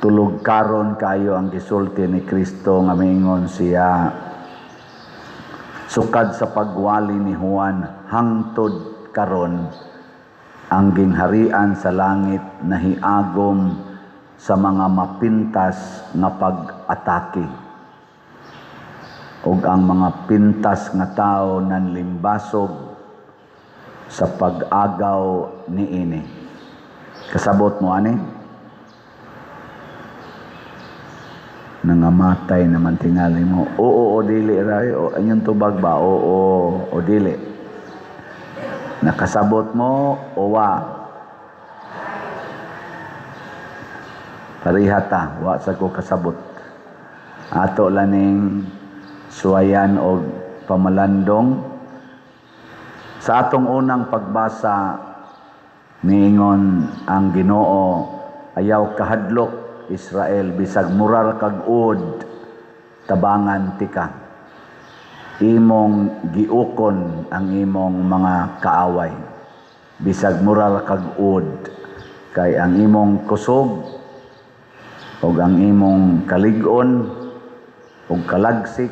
Tulog karon kayo ang gisulti ni Kristo nga miingon siya, sukad sa pagwali ni Juan hangtod karon, ang gingharian sa langit nahiagom sa mga mapintas nga pag-atake, ug ang mga pintas nga tawo nanlimbasog sa pag-agaw niini. Kasabot mo ani? Nangamatay naman tingali mo. Oo o dili ray o anyong tubag ba? Oo o dili. Nakasabot mo o wa? Parihata, wa sa ko kasabot. Ato laning suwayan og pamalandong. Sa atong unang pagbasa, niingon ang Ginoo, ayaw kahadlok Israel, bisag murar kag uod, tabangan tika. Imong giukon ang imong mga kaaway. Bisag murar kag uod, kay ang imong kusog ug ang imong kalig-on ug kalagsik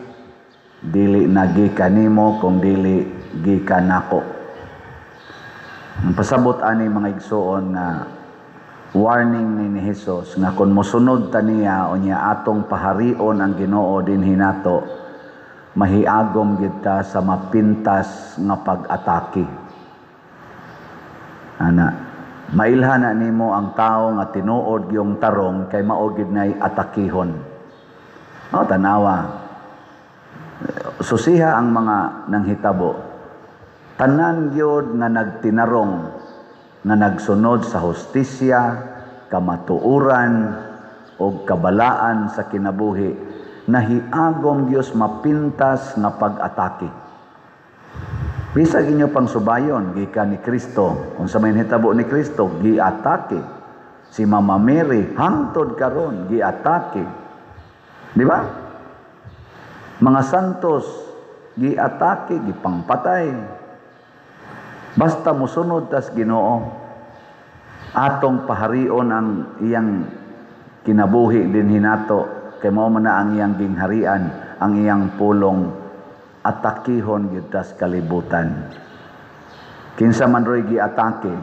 dili na gikan nimo kung dili gikan nako. Ang pasabot ani, mga igsuon, nga warning ni Jesus nga kung mosunod ta niya o niya atong paharion ang Ginoo dinhi nato, mahiagom gyud ta sa mapintas nga pag-atake. Ana, mailhan na nimo ang tao nga tinuod yung tarong kay mao gyud nay atakihon. O tanawa. Susiha ang mga nanghitabo. Tanan gyud nga nagtinarong, nga nagsunod sa hustisya, kamatuoran o kabalaan sa kinabuhi, nahiagom Dios mapintas nga pag-atake. Bisag inyo pang subayon gikan ni Kristo, unsa may nahitabo ni Kristo, giatake. Si Mama Mary hangtod karon giatake. Di ba? Mga santos giatake, gipangpatay. Basta mosunod tas Ginoo, atong paharion ang iyang kinabuhi din hinato, kay mao man na ang iyang gingharian, ang iyang pulong, atakihon gyud tas kalibutan. Kinsa man roy giatake?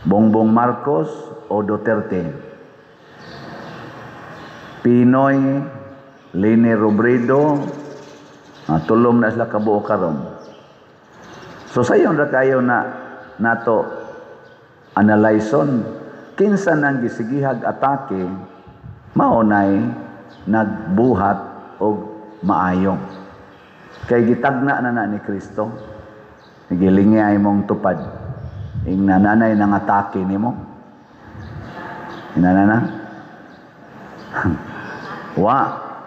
Bongbong Marcos o Duterte? Pinoy, Leni Robredo, tulong na sila kabuo karon. So sayon ra kayo na nato analyson kinsa nang gisigihag atake, mao nay nagbuhat og maayo. Kay gitagna na na ni Kristo. Gilingay mong tupad. Ingna nanay nang atake nimo. Inana na? Wa,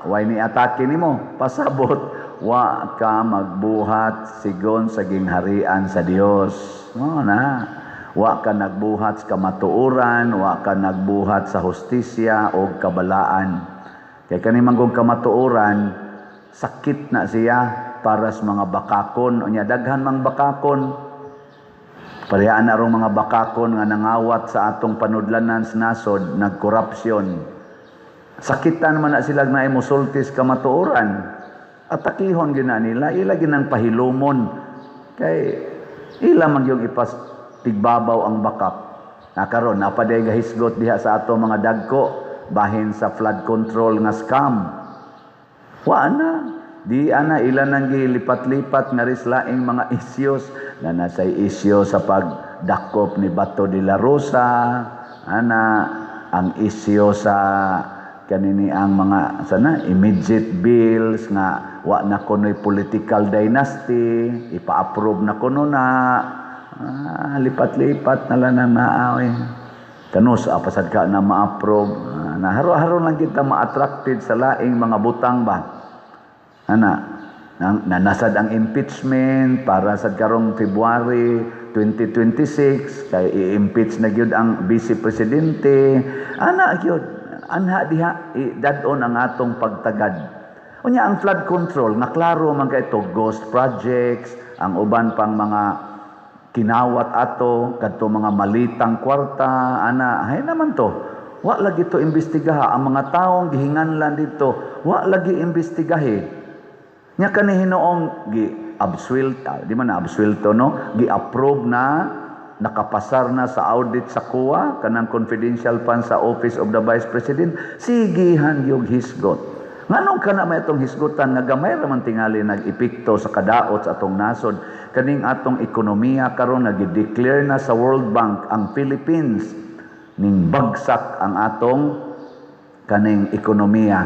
way ni atake nimo. Pasabot, wa ka magbuhat sigon sa gingharian sa Dios. No na. Wa ka nagbuhat sa kamatuoran, wa ka nagbuhat sa hustisya o kabalaan. Kay kani man kung kamatuoran, sakit na siya para sa mga bakakon. Unya daghan mang bakakon. Parehaan na rong mga bakakon nga nangawat sa atong panudlanan sa nasod, nagkorupsyon. Sakitan man na sila na musultis kamatuoran. Atakihon gyud na nila, ila ginang pahilumon. Kay ila man yung ipas tigbabaw ang bakak. Nakaron napaday gahisgot diha sa ato mga dagko bahin sa flood control nga scam. Wa na. Di ana ila nang gilipat-lipat nga ris laing mga isyos na nasay isyo sa pagdakop ni Bato de la Rosa, ana ang isyo sa kanini ang mga sana immediate bills nga wa na kunoy political dynasty, ipa-approve na kuno na. Lipat-lipat na lang na naa. Kanus apasad ka na ma-approve. Na haro-haro lang kita ma-attracted sa laing mga butang ba. Ana, nanasad ang impeachment para sa karong February 2026 kay i-impeach na gyud ang vice presidente. Ana gyud, anha diha dad-on ang atong pagtagad. Unya ang flood control nga klaro man kay ito ghost projects, ang uban pang mga kinawat ato kadto mga malitang kwarta, ana hay naman to. Wa lagi to imbestigaha ang mga taong gihinganlan dito, wa lagi imbestigahi. Nya kani hinuong gi absuelta, di man na absuelto, no, gi-approve na, nakapasar na sa audit sa COA kanang confidential fund sa Office of the Vice President, sigihan yung hisgot. Nganong kana may atong hisgutan nga gamay ra man tingali nag-epekto sa kadaot sa atong nasod? Kaning atong ekonomiya karon, nag-declare na sa World Bank ang Philippines, ning bagsak ang atong kaning ekonomiya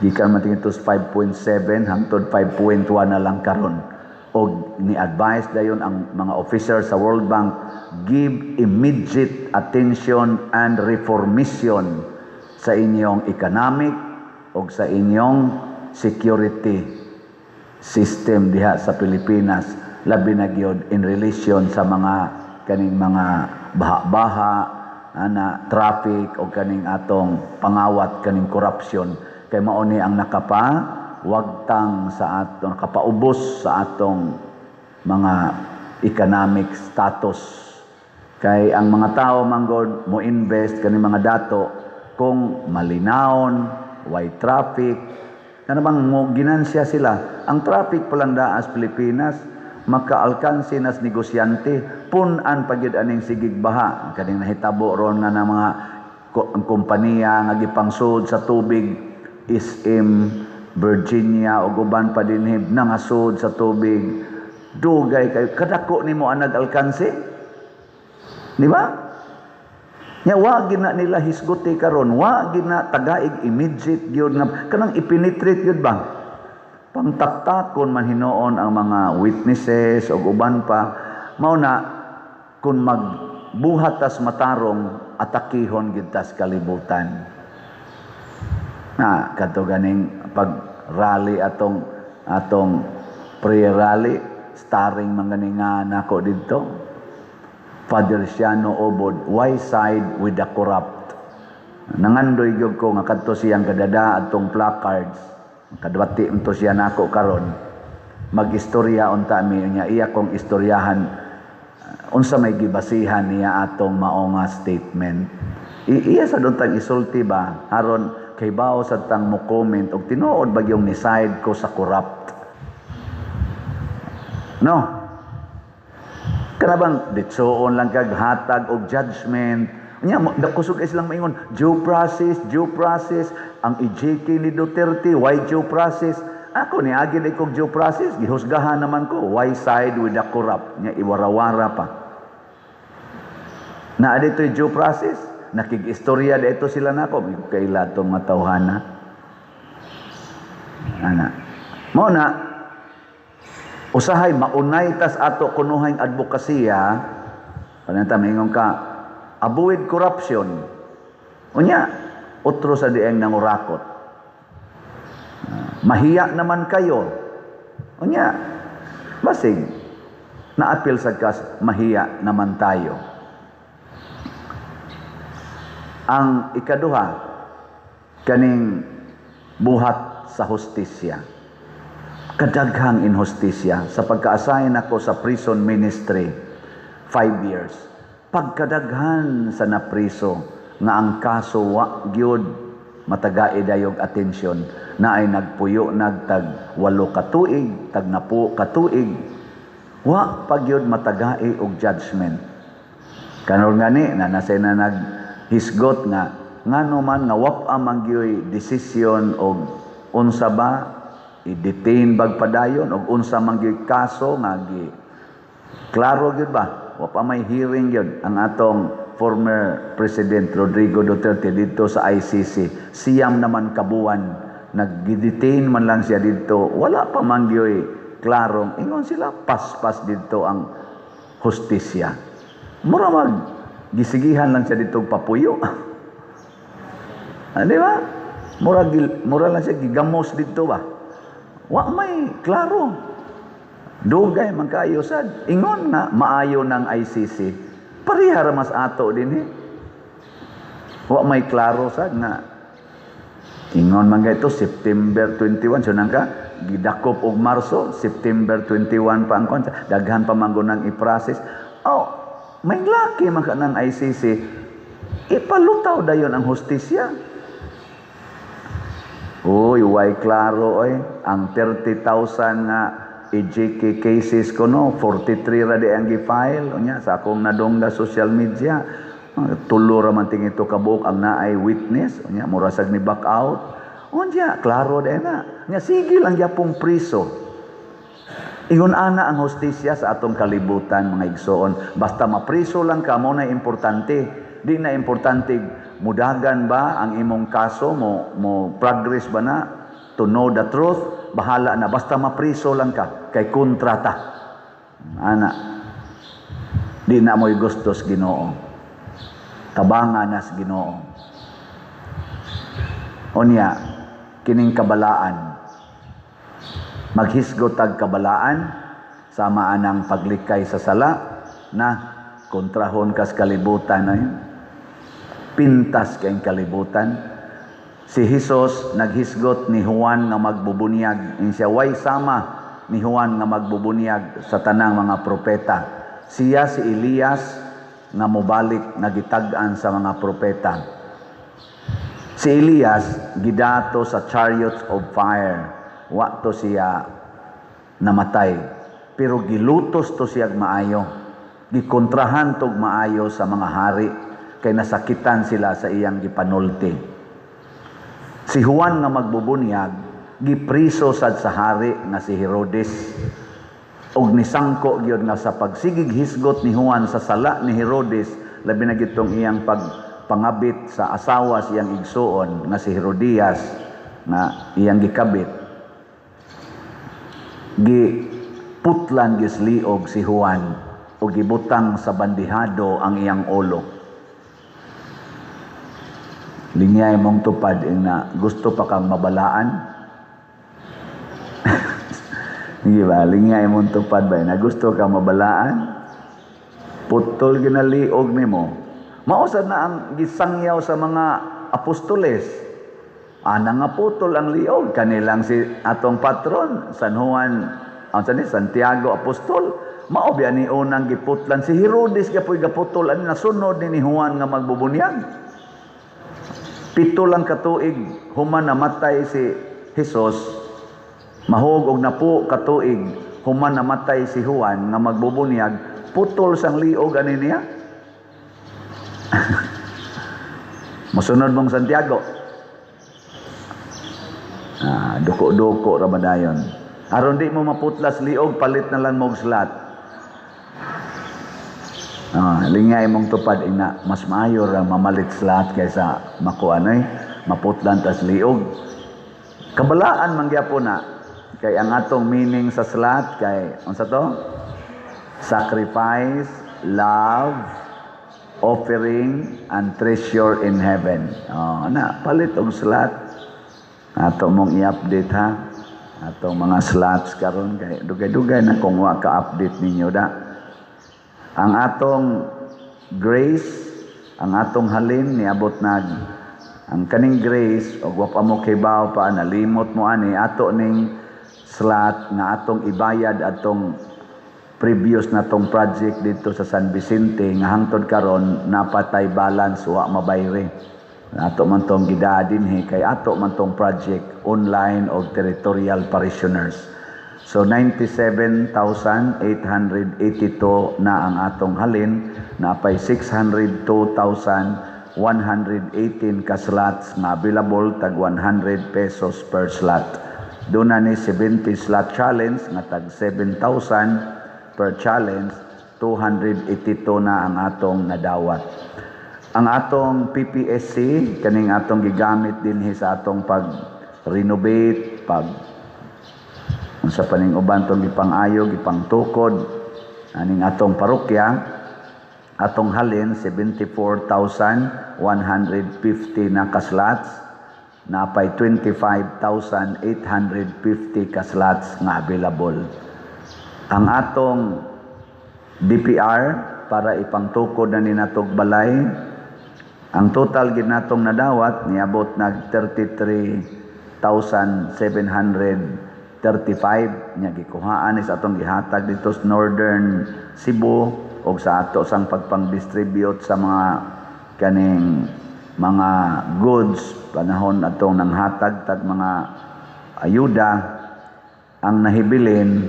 gikan man tingito 5.7 hangtod 5.1 na lang karon. Og ni-advise dayon ang mga officer sa World Bank, give immediate attention and reformation sa inyong economic o sa inyong security system diha sa Pilipinas, labi na gyud in relation sa mga kaning mga baha-baha ana, traffic, o kaning atong pangawat kaning corruption, kay mao ni ang nakapa wagtang sa atong, nakapaubos sa atong mga economic status. Kay ang mga tao manggod mo invest kani mga dato kung malinawon, way traffic, kana bang mo ginansya sila. Ang traffic pa lang daa sa Pilipinas, makaalkansi nas negosyante, pun-an pa gyud aning sigig baha kaning nahitabo ron nga na mga ang kompanya nga gipangsud sa tubig, SM Virginia ug uban pa dinhi, nangasud sa tubig, dugay kayo, kadako nimo ang nag-alkansi, di ba? Nya wa gid na nila hisguti karon, wa gid na tagaig immediate gyud nga kanang ipenetrate gyud ba, pangtaktakon man hinuon ang mga witnesses ug uban pa. Mao na kung magbuhat tas matarong, atakihon gid tas kalibutan. Na kadto ganing pag rally, atong atong prayer rally, starring man gani nga nako didto, Father Siano Obod, "Why side with the corrupt?" Nangandoy gyud ko nga kadto siyang kadada atong placards, kadwati unto siya nako karon, magistorya unta mi niya, iya kong istoryahan unsa may gibasihan niya atong mao nga statement. Iya sa tang isulti ba, aron kay bao sa tang mo comment og tinuod ba yung ni side ko sa corrupt, no? Kana bang ditsoon lang kag hatag og judgment. Nya kusog kay silang maingon, "Due process, due process." Ang EJK ni Duterte, why due process? Ako ni agi na kog due process, gihusgahan naman ko. "Why side with the corrupt?" Nya iwarawara pa. Na dito due process, nakig-istorya dito sila nako, kaila tong mga tawhana. Ana. Mao na usahay maunay tas ato kunuhay advokasya. Pananta maingon ka, "Avoid corruption." Unya otro sa dieng nangurakot. Ah, mahiya naman kayo. Unya basig naapil sa kas mahiya naman tayo. Ang ikaduha, kaning buhat sa hustisya. Kadaghang inhustisya. Sa pagka-assign ako sa prison ministry, 5 years, pagkadaghan sa napriso nga ang kaso wa gyud matagai dayog atensyon, na ay nagpuyo nagtag 8 ka tuig, tag 10 ka tuig, wa pa gyud matagai og judgment. Karon gani na nasay na naghisgot nga ngano man nga wap man gyoy desisyon og unsa ba, i-detain bag padayon og unsa man gyoy kaso nga gi klaro gyud ba, wa pa may hearing gyud ang atong former President Rodrigo Duterte dito sa ICC. 9 naman kabuan nag-detain man lang siya dito, wala pa man gyoy klarong ingon sila, paspas dito ang hustisya. Mura mag gisigihan lang siya dito papuyo. Ah, di ba? Mura lang siya gigamos dito ba? Wa may klaro. Dugay man kaayo sad. Ingon nga maayo ng ICC. Pareha ra mas ato din eh. Wa may klaro sad nga ingon man ito September 21, so nang ka gidakop og Marso, September 21 pa ang kon, daghan pa man nang i-process. Oh, may laki man ka ng ICC. Ipalutaw dayon ang hustisya. Uy, way klaro oy. Ang 30,000 nga EJK cases ko, no, 43 ra di ang gi-file. Unya, sa akong nadungga social media, tulo ra man tingito kabuok ang naay witness. Unya, mura sad ni back out. Unya, klaro di na. Unya, sige lang gyapong priso. Ingon ana ang hustisya sa atong kalibutan, mga igsoon. Basta mapriso lang ka, mo na importante. Di na importante mudagan ba ang imong kaso, mo progress ba na to know the truth, bahala na. Basta mapriso lang ka, kay kontrata. Ana, di na mo'y gustos Ginoo. Tabanga nas Ginoo. Unya, kining kabalaan, maghisgot tag kabalaan, sama anang paglikay sa sala, na kontrahon kas kalibutan na yun. Pintas kayong kalibutan. Si Jesus naghisgot ni Juan nga magbubunyag. In siya way sama ni Juan nga magbubunyag sa tanang mga propeta. Siya si Elias nga mobalik nga gitag-an sa mga propeta. Si Elias gidato sa chariots of fire. Wa to siya namatay. Pero gilutos to siyag maayo. Gikontrahan tog maayo sa mga hari kay nasakitan sila sa iyang gipanulti. Si Juan nga magbubunyag gipriso sad sa hari nga si Herodes. Og nisangko gyud nga sa pagsigig hisgot ni Juan sa sala ni Herodes, labi na gitong iyang pagpangabit sa asawa siyang igsuon nga si Herodias nga iyang gikabit, giputlan gisliog si Juan o gibutang sa bandihado ang iyang ulo. Linyay mong tupad na gusto pa kang mabalaan. Hindi ba? Linyay mong tupad ba na gusto kang mabalaan? Putol ginaliog nimo. Mausad na ang gisangyaw sa mga apostoles. Ana nga putol ang liog kanilang si atong patron San Juan, ang sani Santiago Apostol. Mao biya ni unang giputlan si Herodes gapoy gaputol ani nasunod ni Juan nga magbubunyag. 7 lang katuig human namatay si Jesus, mahog og napo katuig human namatay si Juan nga magbubunyag, putol sang liog ani niya. Mosunod mong Santiago. Ah, duko-duko ra ba dayon. Aron di mo maputlas liog, palit na lang mog slat. Ah, lingay mong tupad ina, mas maayo ra mamalit slat kaysa makuanay maputlan tas liog. Kabalaan man gyapon na kay ang atong meaning sa slat kay unsa to? Sacrifice, love, offering, and treasure in heaven. Oh, na palit og slat. Ato mong i-update ha. Atong mga slots karon kay dugay-dugay na kung wa ka-update ninyo da. Ang atong grace, ang atong halin niabot nag ang kaning grace og wa pa mo kibaw pa nalimot mo ani ato ning slot nga atong ibayad atong previous na tong project dito sa San Vicente nga hangtod karon napatay balance wa mabayre. Ato man tong gidaa dinhi kay ato man tong project online og territorial parishioners. So 97,882 na ang atong halin, napay 602,118 ka slots nga available tag 100 pesos per slot. Doon na ni 70 slot challenge nga tag 7,000 per challenge, 282 na ang atong nadawat. Ang atong PPSC kaning atong gigamit dinhi sa atong pag-renovate, pag unsa pa ning uban tong gipang-ayo, gipangtukod aning atong parokya, atong halin 74,150 na ka-slots, napay 25,850 ka-slots nga available. Ang atong DPR para ipangtukod na ni natog balay, ang total gid natong nadawat niabot nag 33,735 nya gikuhaan is atong gihatag dito sa Northern Cebu og sa ato sang pagpang-distribute sa mga kaning mga goods panahon atong nanghatag tag mga ayuda, ang nahibilin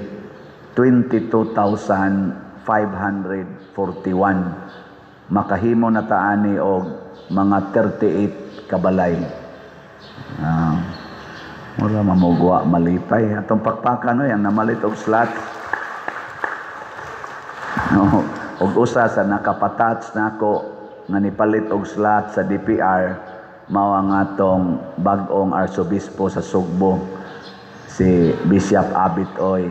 22,541. Makahimo na taani og mga 38 kabalay. Mura mamugwa malipay atong pakpakan no, yang namalit og slot. No, og usa sa nakapatouch nako nga nipalit og slot sa DPR mao ang atong bag-ong arsobispo sa Sugbo, si Bishop Abit Oy.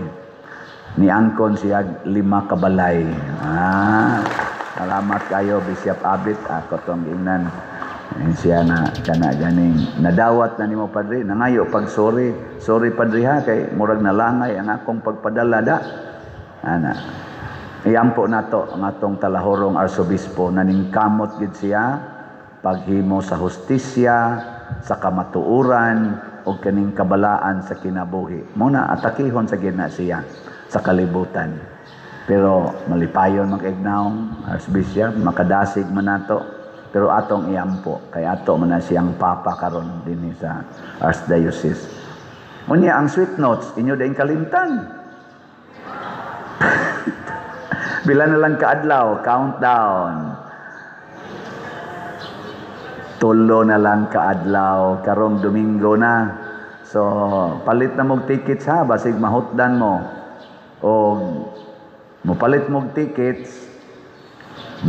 Niangkon siya 5 kabalay. Salamat kayo, Bishop Abit. Ako tong ingnan. Siya na kana ganing nadawat na nimo, padre, nangayo pag sorry. Sorry, padre, ha, kay murag nalangay ang akong pagpadala da. Ana. Iampo nato ang atong talahorong arsobispo, naningkamot gid siya paghimo sa hustisya, sa kamatuoran o kaning kabalaan sa kinabuhi. Muna atakihon sa gid na siya sa kalibutan. Pero malipayon mag-ignaong archbishop, makadasig man nato. Pero atong iampo kay ato man na siyang papa karon dinhi sa archdiocese. Unya ang sweet notes inyo dayng kalimtan. Bila na lang kaadlaw, countdown. 3 na lang kaadlaw, karong Domingo na. So, palit na mog tickets ha, basig mahutdan mo. O mopalit mog tickets,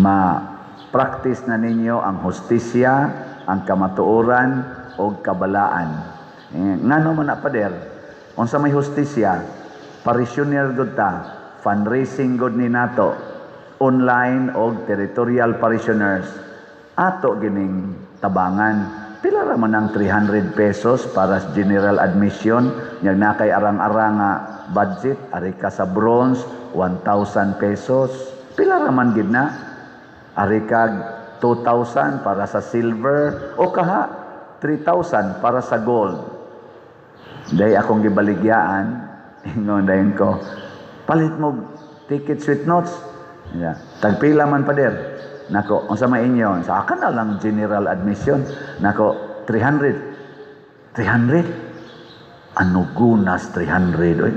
ma-practice na ninyo ang hustisya, ang kamatuoran o kabalaan. Ngano man na, pader? Unsa may hustisya? Parishioner gud ta, fundraising gud ni nato, online og territorial parishioners. Ato gining tabangan. Pila ra man ang 300 pesos para sa general admission, nya na kay arang-arang nga budget, ari ka sa bronze 1,000 pesos. Pila ra man gid na? Ari kag 2,000 para sa silver o kaha 3,000 para sa gold. Day akong gibaligyaan, ingon dayon ko, palit mo ticket sweet notes. Yeah. Tagpila man, pader? Nako, unsa may inyo? Sa akin na lang general admission. Nako, 300. 300? Ano gunas 300, oy?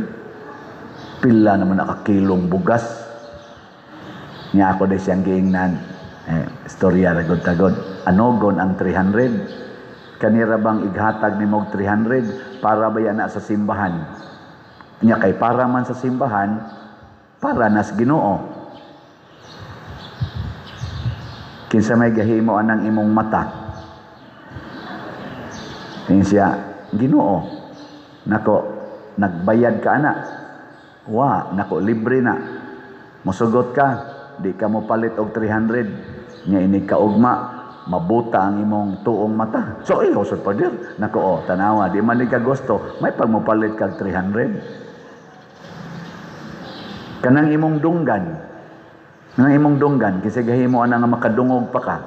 Pila naman nakakilong bugas. Nya ako di siyang giingnan. Istorya ra gud tagod. Anogon ang 300? Kanira bang ighatag ni mog 300 para ba yan na sa simbahan? Nya kay para man sa simbahan, para nas Ginoo. Kinsa may gahimo anang imong mata? Tingin siya, Ginoo. Nako, nagbayad ka ana. Wa, nako, libre na. Mosugot ka, di ka mo palit og 300. Nya ini kaugma, mabuta ang imong tuong mata. So, ihaw sa pader. Nako, oh, tanawa, di man di ka gusto, may pagmupalit kag 300. Kanang imong dunggan, nang imong dunggan, kasi gahimo ana nga makadungog pa ka.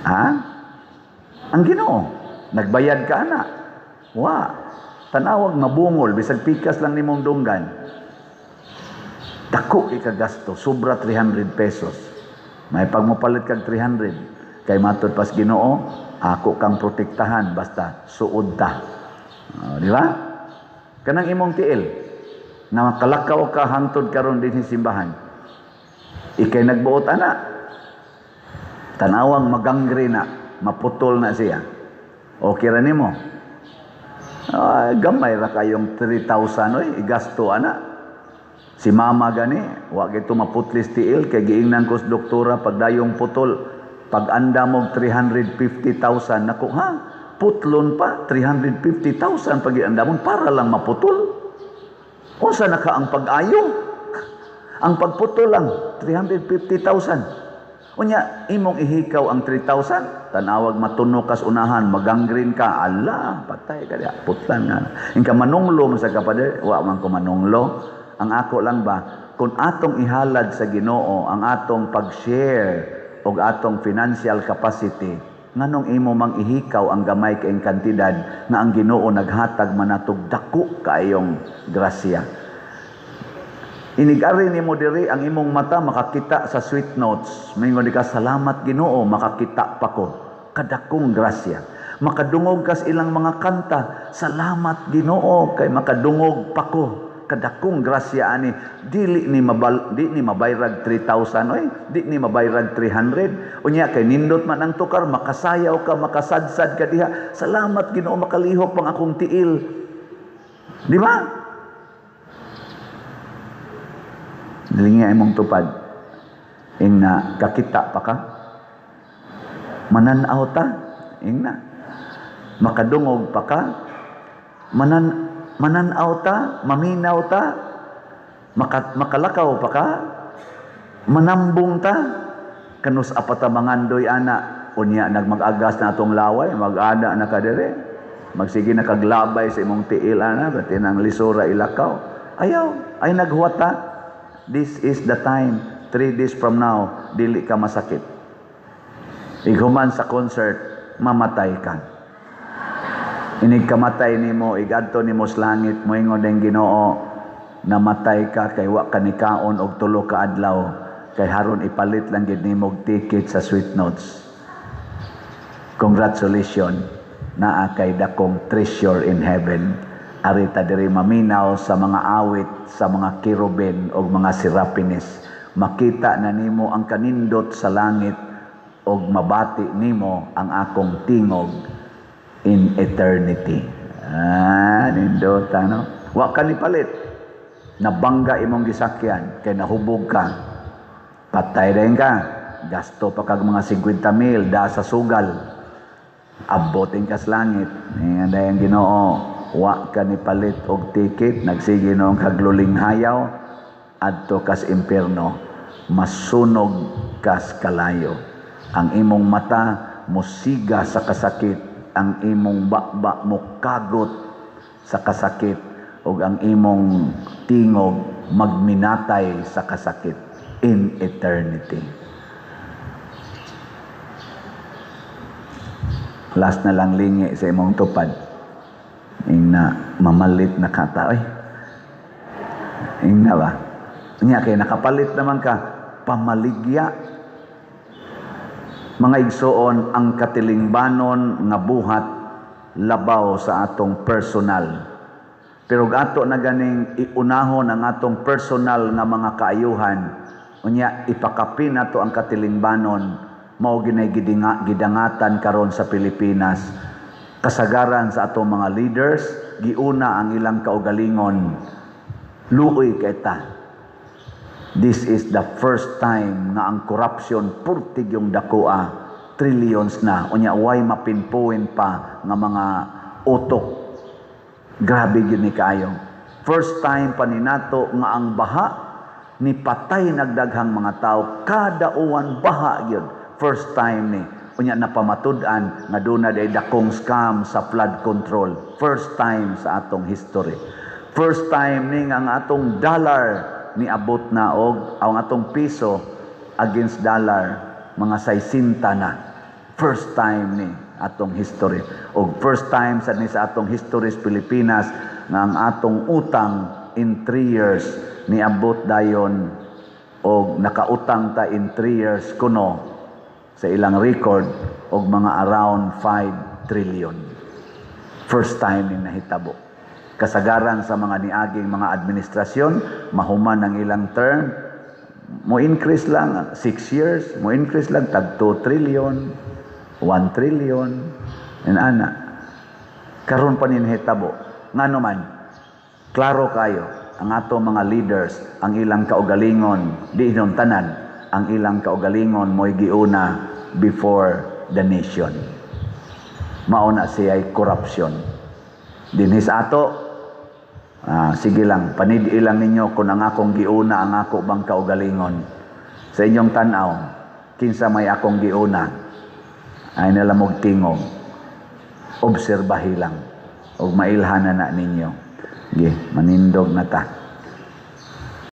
Ha? Ang Ginoo, nagbayad ka ana. Wa, tanawag mabungol, bisag pikas lang nimong dunggan. Dako ikagasto, sobra 300 pesos. May pagmupalit kag 300, kay matud pas Ginoo, ako kang protektahan basta suod ta. Oh, di ba? Kanang imong tiil na makalakaw ka hangtod karon dinhi simbahan. Ikay nagbuot ana. Tanawang magangre na, maputol na siya. Okay ra nimo? Ay, gamay ra kayong 3,000 oy, igasto ana. Si mama gani, wa gito maputlis tiil kay giingnan ko sa doktora pagdayong putol, pag anda mo 350,000 nako ha, putlon pa 350,000 pag ianda mo para lang maputol. Unsa na ka ang pag-ayo? Ang pagputol lang 350,000. Unya imong ihikaw ang 3,000, tanawag matuno kas unahan, magangreen ka, ala, patay ka diha, putlan nga. Inka manunglo man sa kapader, wa man ko manunglo. Ang ako lang ba, kung atong ihalad sa Ginoo ang atong pag-share og atong financial capacity, nganong imo mang ihikaw ang gamay kaayong kantidad nga ang Ginoo naghatag man natog dako kaayong grasya. Inig-ari nimo diri, ang imong mata makakita sa Sweet Notes. Moingon ka, "Salamat, Ginoo, makakita pa ko. Kadakong grasya." Makadungog kas ilang mga kanta. "Salamat, Ginoo, kay makadungog pa ko. Kadakong grasya ani." Dili ni mabayrag 3,000 oy, di ni mabayrag 300. Unya kay nindot man ang tukar, makasayaw ka, makasadsad ka diha. "Salamat, Ginoo, makalihok pang akong tiil." Di ba? Dili nga imong tupad. Ingna, kakita pa ka. Mananaw ta. Ingna. Makadungog pa ka. Mananaw ta, maminaw ta, makalakaw pa ka, manambong ta. Kanus-a pa ta mangandoy ana, unya nagmag-agas na atong laway, mag-ana na ka dire. Magsige na kaglabay sa imong tiil ana, pati nang lisura ilakaw. Ayaw, ay naghuwat ta. This is the time, 3 days from now, dili ka masakit. Ighuman sa concert, mamatay ka. Inig kamatay nimo, igadto nimo sa langit, moingon ang Ginoo, "Namatay ka kay wa ka nikaon og 3 ka adlaw, kay haron ipalit lang gid nimo og ticket sa Sweet Notes. Congratulations, naa kay dakong treasure in heaven." Ari ta diri maminaw sa mga awit sa mga kerubin og mga serapines. Makita na nimo ang kanindot sa langit og mabati nimo ang akong tingog in eternity. Ah, nindot ano? Wa ka ni palit. Nabangga imong gisakyan kay nahubog ka. Patay rin ka. Gasto pa kag mga 50 mil da sa sugal. Abotin ka sa langit. Ingon ang Ginoo, "Wa ka ni palit og ticket, nagsige noong kagluling hayaw, adto kas impierno, masunog kas kalayo. Ang imong mata musiga sa kasakit, ang imong baba mokagot sa kasakit, ug ang imong tingog magminatay sa kasakit in eternity." Last na lang, lingi sa imong tupad. Ingna, mamalit na kata. Ay, ingna ba? Nya kay nakapalit naman ka, pamaligya. Mga igsoon, ang katilingbanon nga buhat labaw sa atong personal. Pero ato na ganing iunahon ang atong personal nga mga kaayuhan, unya ipakapin nato ang katilingbanon, mao ginay gidangatan karon sa Pilipinas. Kasagaran sa atong mga leaders, giuna ang ilang kaugalingon. Luoy kay ta. This is the first time nga ang corruption purtig yung dakoa, trillions na. Unya way mapinpuin pa nga mga utok. Grabe gyud ni kaayo. First time pa ni nato nga ang baha ni patay nagdaghang mga tao, kada uwan baha gyud. First time ni. Unya napamatud-an nga duna day dakong scam sa flood control. First time sa atong history. First time ni nga ang atong dollar niabot na og ang atong piso against dollar mga 60 na. First time ni atong history. Og first time sad ni sa atong history sa Pilipinas nga ang atong utang in 3 years niabot dayon og nakautang ta in 3 years kuno sa ilang record og mga around 5 trillion. First time ni nahitabo. Kasagaran sa mga niaging mga administrasyon, mahuman ang ilang term, mo increase lang 6 years, mo increase lang tag 2 trillion, 1 trillion, and ana. Karon pa ni nahitabo. Ngano man, klaro kayo, ang ato mga leaders, ang ilang kaugalingon, di inon tanan, ang ilang kaugalingon mo'y giuna before the nation. Mauna siya'y corruption. Dinhi sa ato, sige lang, panidi lang ninyo kung ang akong giuna ang ako bang kaugalingon. Sa inyong tan-aw, kinsa may akong giuna, ay nalamog tingog. Obserbahi lang. Og mailhan na na ninyo. Sige, manindog na ta.